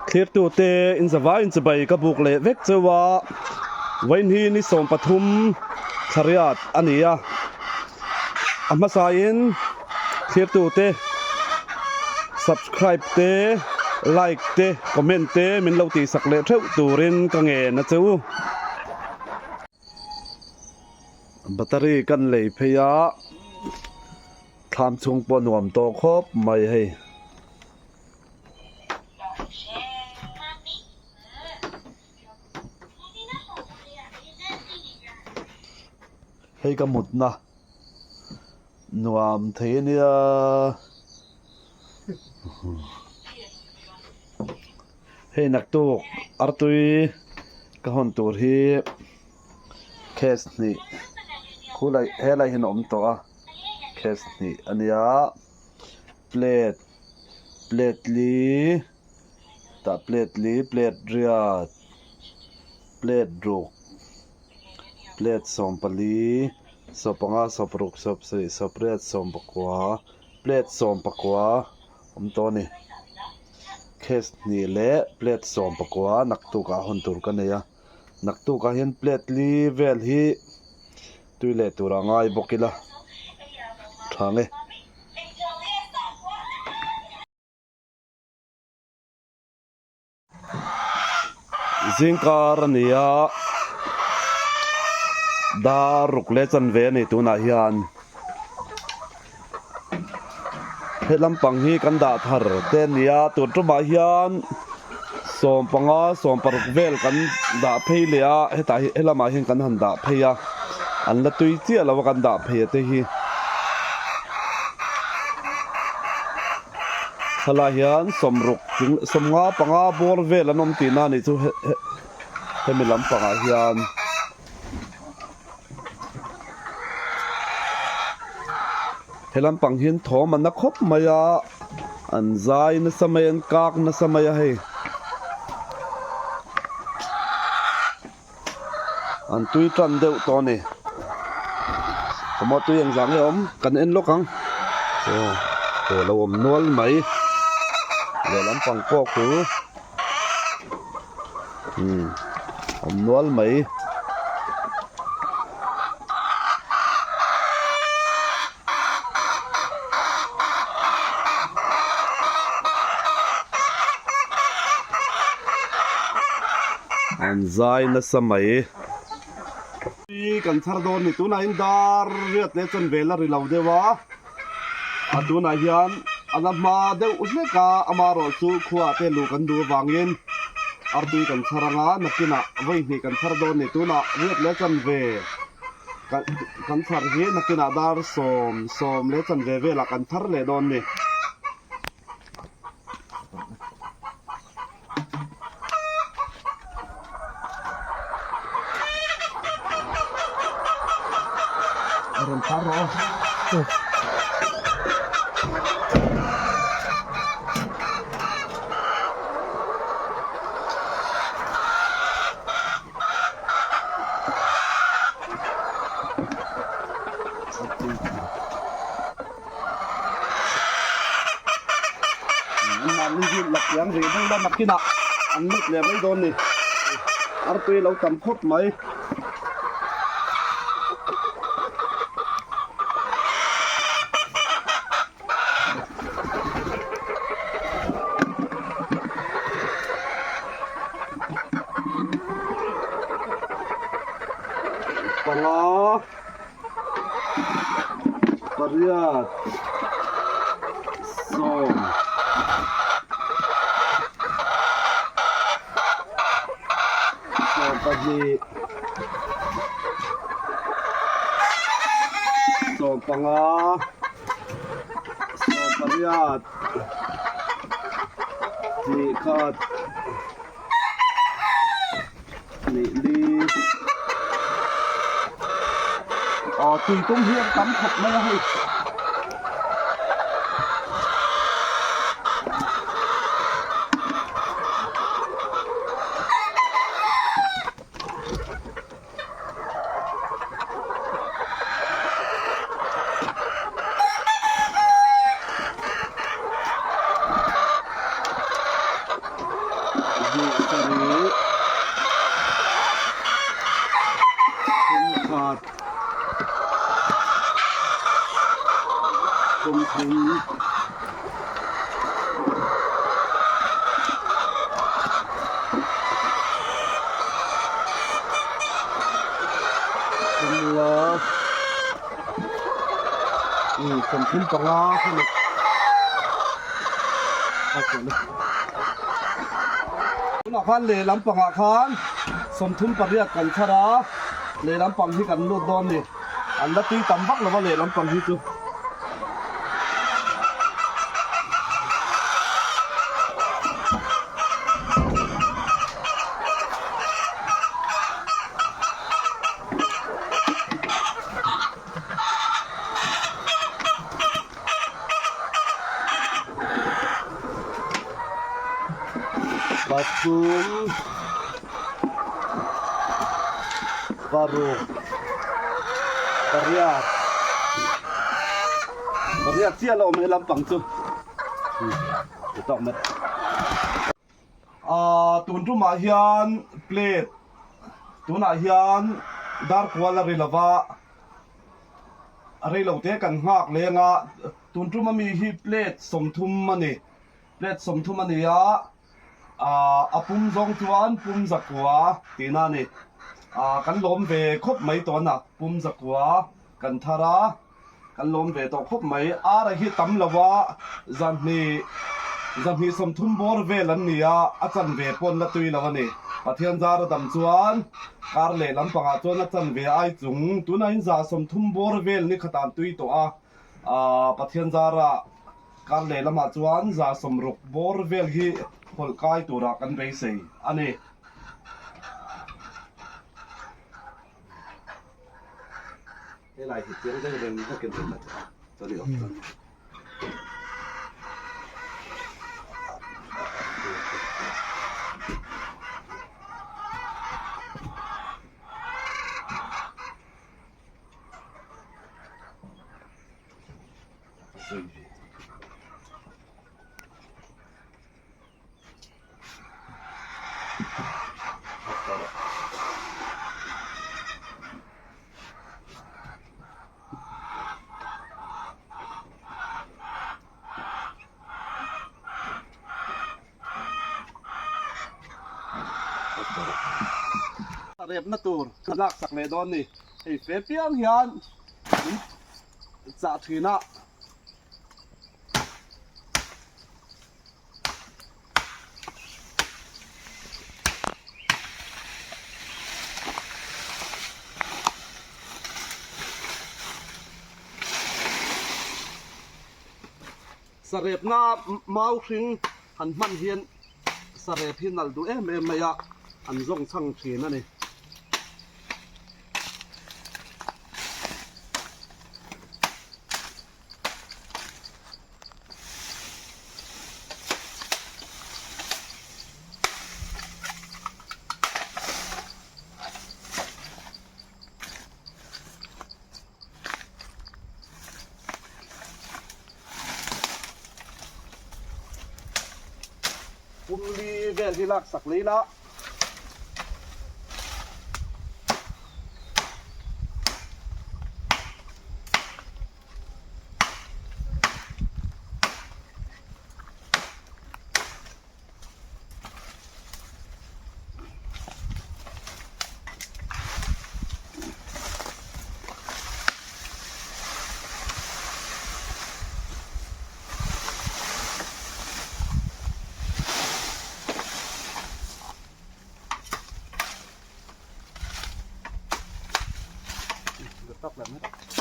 Thlirtute inzavaiin chibai ka buk leh vek cheu a, vawiin hi ni 13 thlariat a ni a, a hmasain thlirtute subscribe te, like te, comment te min lo tihsak leh theuh turin ka ngen a che u. Battery kan lei phei a. Thlam chhung pawh nuam tawh khawp mai hei. Hei ka mutna nuam thei a nia. Hei naktuk artui ka hawn tur hi case hnih khulai helai hian a awm tawh a. Case hnih a nia plate plate li tah plate li plate riat plate ruk plate 14 15 16 17 18 19 plate 19 awm tawh a ni case hnih leh plate 19 naktuk ah hawn tur ka nei a. Naktukah hian plate li vel hi tui leh tur a ngai bawk ila tha nge. Zingkar a ni a, dar ruk leh chanve a ni tunah hian. He lampang hi kan dah thar te a ni a tun tumah hian 15 16 vel kan dah phei leh a hetah hi helamah hian kan han dah phei a an la tui chiah lo a kan dah phei a te hi thalai hian sawmruk 50 panga bawr vel an awm tihna a nih chu hemi lampangah hian. He lampang hian thawm a na khawp mai a, an zai nasa mai a, an kak nasa mai a hei. An tui tan deuh tawh a ni. Kawmah tui engzah nge awm kan en lawk ang. Aw aw lo awm nual mai. Lehlam pang pawh khu. Umm awm nual mai. An zai nasa mai. Kan chhar dawn ni tunah hian dar riat leh chuan vel a ri lo deuh a. A tunah hian a la hma deuh hlek a, amaherawh chu khuaah te luh kan duh avangin artui kan chhar ang a, nakinah vawi hnih kan chhar dawn a ni. Tunah riat leh chanve kan chhar hi nakinah dar sawm sawm leh chanve velah kan thar leh dawn a ni. Rawn thar rawh aw. An mahni hi la piang rih deuh la nakinah an lut leh mai dawn ni. Artui lo tam khawp mai. Panga. Pariat sawm 12 15 18 hnih khat Nih li aw tui tum hi an tam khawp mai a hei. Sawmhnih sarih thumkhat thumthum thumnga 35 kha ni. Tunah khan lehlam pangah khan 38 kan thar a, lehlam pang hi kan lut dawn ni. An la tui tam vak lo va lehlam pang hi chu. Pathum paruk pariat pariat chiah la awm he lampang chu Ahh tun tumah hian plate tunah hian dar kual a ri lova a reilo te kan nghak leng a tun tuma mi hi plate 30 a ni plate 30 a ni a ahh a pum zawng chuan pum zakua tihna a ni ahh kan lawm ve khawp mai tawh a na pum zakua kan thar a. Kan lawm ve tawh khawp mai. Ara hi tam lo a, zahnih zahnih 30 bawr vel an ni a, a chanve pawn la tui lo a ni. Pathian zar a dam chuan kar leh lampangah chuan a chanve ai chung tunah in zah 30 bawr vel ni khat an tui tawh a, aah Pathian zara kar leh lamah chuan zah 60 bawr vel hi hawlh kai turah kan beisei a ni. Helai hi chiang deuh reng takin an la tawh a, sorry aw. Repna tur ka lak sak leh dawn ni hei fe piang hian min chah thin a. Sarepna mau hring han hman hian sarep hi nalh duh em em mai a, an zawng chhang thin a ni. Pumli vel hi lak sak leh ila. Tak leh mai.